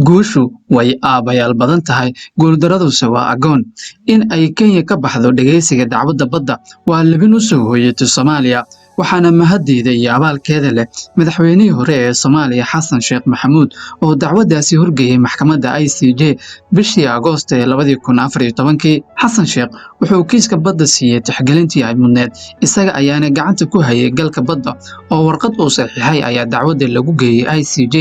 Guushu way aabayaal badan tahay, guuldaraduse waa agoon. In ay Kenya ka baxdo dhegaysiga dacwadda badda waa libin u soo hooyatay Soomaaliya, waxaana mahaddeeda iyo abaalkeeda leh madaxweynihii hore ee Soomaaliya Xasan Sheekh Maxamuud oo dacwaddaasi horgeeyey maxkamadda ICJ bishii Agoosto ee 2014-kii. Xasan Sheekh wuxuu kiiska badda siiyey tixgelintii ay mudneed, isaga ayaana gacanta ku hayay galka badda oo warqad uu saxiixay ayaa dacwadda lagu geeyey ICJ.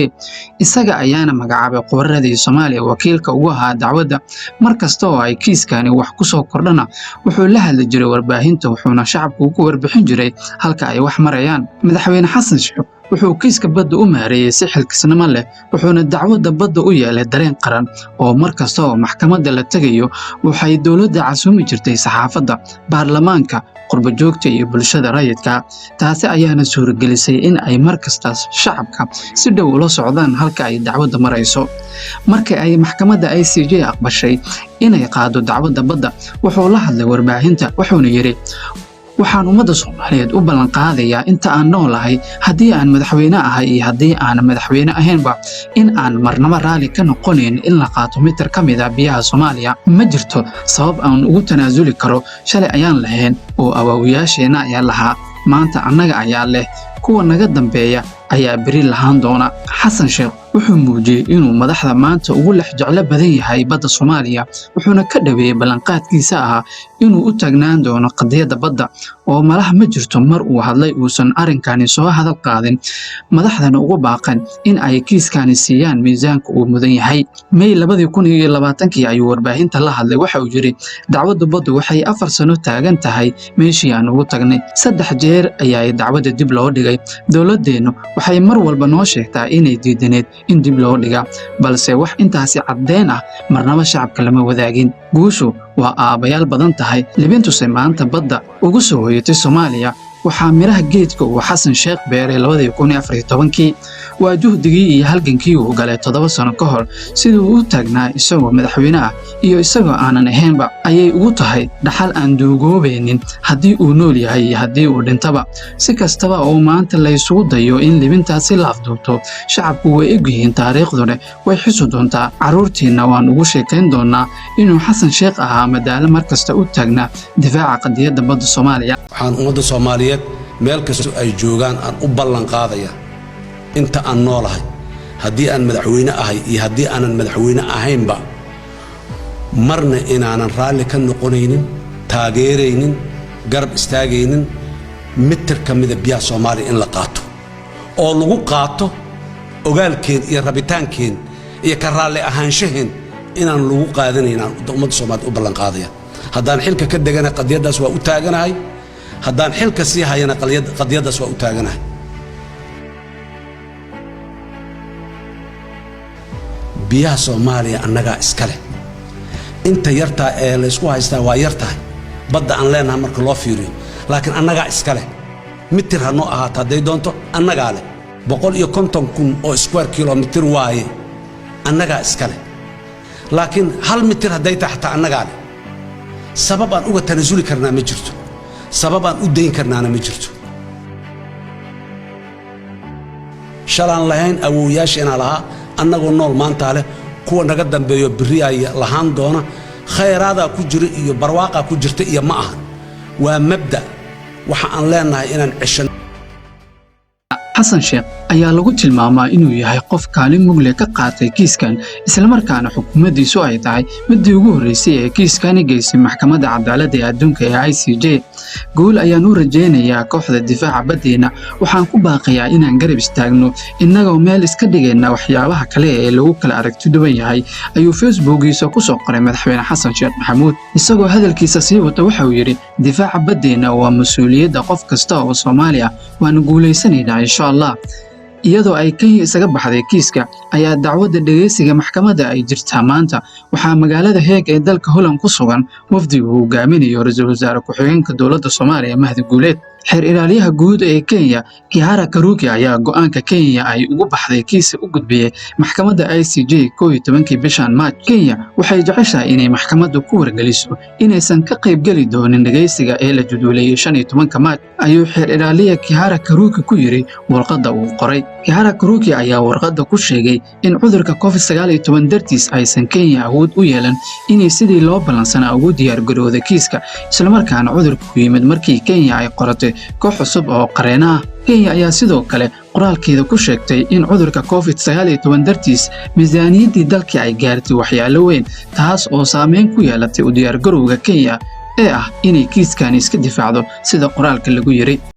Isaga ayaana magacaabay khubaradii Soomaaliya wakiilka ugu ahaa dacwadda. Mar kasta oo ay kiiskani wax ku soo kordhana wuxuu la hadli jiray warbaahinta, wuxuuna shacabka ugu warbixin jiray halka ay wax marayaan. Madaxweyne Xasan Sheekh wuxuu kiiska badda u maareeyey si xilkasnimo leh, wuxuuna dacwadda badda u yeelay dareen qaran oo mar kasta oo maxkamadda la tegayo waxay dowladda casuumi jirtay saxaafadda, baarlamaanka, qurbajoogta iyo bulshada rayidka. Taasi ayaana suuragelisay in ay mar kasta shacabka si dhow ula socdaan halka ay dacwadda marayso. Markii ay maxkamadda ICJ aqbashay inay qaado dacwadda badda, wuxuu la hadlay warbaahinta, wuxuuna yidhi: "Waxaan ummadda Soomaaliyeed u ballan qaadayaa inta aan noolahay, haddii aan madaxweyne ahay iyo haddii aanan madaxweyne ahaynba, in aan marnaba raalli ka noqonayn in la qaato mitir ka mid ah biyaha Soomaaliya. Ma jirto sabab aan ugu tanaasuli karo. Shalay ayaan lahayn oo awaawayaasheenna ayaa lahaa, maanta annaga ayaa leh, kuwa naga dambeeya ayaa beri lahaan doona." Xasan Sheekh wuxuu muujiyey inuu madaxda maanta ugu lex jeclo badan yahay badda Soomaaliya, wuxuuna ka dhaweeyey ballanqaadkiisa ahaa inuu u taagnaan doono qadiyadda badda, oo malaha ma jirto mar uu hadlay uusan arrinkani soo hadal qaadin, madaxdana ugu baaqan in ay kiiskani siiyaan miisaanka uu mudan yahay. May 2020-kii ayuu warbaahinta la hadlay. Waxa uu yidhi: "Dacwadda baddu waxay 4 sano taagan tahay meeshii aan ugu tagnay. 3 jeer ayaa dacwadda dib loo dhigay. Dowladdeennu waxay mar walba noo sheegtaa inay diidaneed in dib loo dhiga, balse wax intaasi caddeen ah marnaba shacabka lama wadaagin." Guushu waa aabbayaal badan tahay, libintuse maanta badda ugu soo hoyatay Soomaaliya waxaa midhaha geedka uu Xasan Sheekh beeray 2014-kii. Waa juhdigii iyo halgankii uu galay 7 sano ka hor. Siduu u taagnaa isagoo madaxweyne ah iyo isagoo aanan ahaynba ayay ugu tahay dhaxal aan duugoobaynin haddii uu nool yahay iyo haddii uu dhintaba. Si kastaba oo maanta laysugu dayo in libintaasi la afduubto, shacabku way egyihiin, taariikhduna way xusi doontaa. Carruurtiinna waan ugu sheekayn doonaa inuu Xasan Sheekh ahaa madaalo mar kasta u taagnaa difaaca qadiyadda badda Soomaaliya. Waxaan ummadda Soomaaliyeed meel kastoo ay joogaan aan u ballan qaadaya, inta aan noolahay, haddii aan madaxweyne ahay iyo haddii aanan madaxweyne ahaynba, marna inaanan raalli ka noqonaynin, taageeraynin, garab istaagaynin mitir ka mida biyaha Soomaaliya in la qaato, oo lagu qaato ogaalkeen iyo rabitaankeen iyo ka raalli ahaanshaheen inaan lagu qaadanayn aan ummadda Soomaaliyed u ballanqaadaya. Haddaan xilka ka degana, qadiyaddaas waa u taaganahay. Haddaan xilka sii hayana, qadiyaddaas waa u taaganahay. Biyaha Soomaaliya annagaa iska leh. Inta yartaa ee laysku haystaa waa yar tahay badda aan leenahay marka loo fiiriyo, laakiin annagaa iska leh. Mitir ha noo ahaato hadday doonto, annagaa leh. 150,000 oo square kilomitir waaye, annagaa iska leh. Laakiin 1 mitir hadday tahay xataa annagaa leh. Sabab aan uga tanasuli karnaa ma jirto, sabab aan u dayn karnaana ma jirto. Shalaan lahayn, awowyaasheenaa lahaa, annagoo nool maantaa leh, kuwa naga dambeeyo birriyaa lahaan doona. Khayraadaa ku jira iyo barwaaqaa ku jirta iyo ma ahan, waa mabda waxa aan leenahay inaan ceshan. Xasan Sheekh ayaa lagu tilmaamaa inuu yahay qof kaalin mugle ka qaatay kiiskan, islamarkaana xukuumaddiisu ay tahay midii ugu horreysay ee kiiskani geysay Maxkamadda Cadaaladda ee Adduunka ee ICJ. "Guul ayaan u rajaynayaa kooxda difaaca baddeenna. Waxaan ku baaqayaa inaan garab istaagno innagoo meel iska dhigayna waxyaabaha kale ee lagu kala aragti duwan yahay," ayuu Facebookiisa ku soo qoray madaxweyne Xasan Sheekh Maxamuud. Isagoo hadalkiisa sii wata waxa uu yidhi: "Difaaca baddeenna waa mas-uuliyadda qof kasta oo Soomaali ah. Waanu guulaysanaynaa, insha Allah." Iyadoo ay Kenya isaga baxday kiiska ayaa dacwadda dhegeysiga maxkamadda ay jirtaa maanta. Waxaa magaalada Heeg ee dalka Holland ku sugan wafdiga uu hogaaminayo ra-iisul wasaare ku-xigeenka dowladda Soomaaliya, Mahdi Guuleed. Xeer ilaaliyaha guud ee Kenya, Kihara Kariuki, ayaa go'aanka Kenya ay ugu baxday kiisa u gudbiyey maxkamadda ICJ 11-kii bishan Maaj. Kenya waxay jeceshahay inay maxkamaddu ku wargeliso inaysan ka qaybgeli doonin dhegaysiga ee la jadwaleeyey 15-ka Maaj, ayuu xeer ilaaliya Kihara Kariuki ku yidhi warqadda uu qoray. Kihara Kariuki ayaa warqadda ku sheegay in cudurka COVID-19 dartiis aysan Kenya awood u yeelan inay sidii loo ballansanaa ugu diyaargarowda kiiska, islamarkaana cudurku ku yimid markii Kenya ay qoratay koox cusub oo qareena ah. Kenya ayaa sidoo kale qoraalkeeda ku sheegtay in cudurka COVID-19 dartiis miisaaniyaddii dalkii ay gaartay waxyaalo weyn, taas oo saameyn ku yeelatay u diyaargarowga Kenya ee ah inay kiiskan iska difaacdo, sida qoraalka lagu yiri.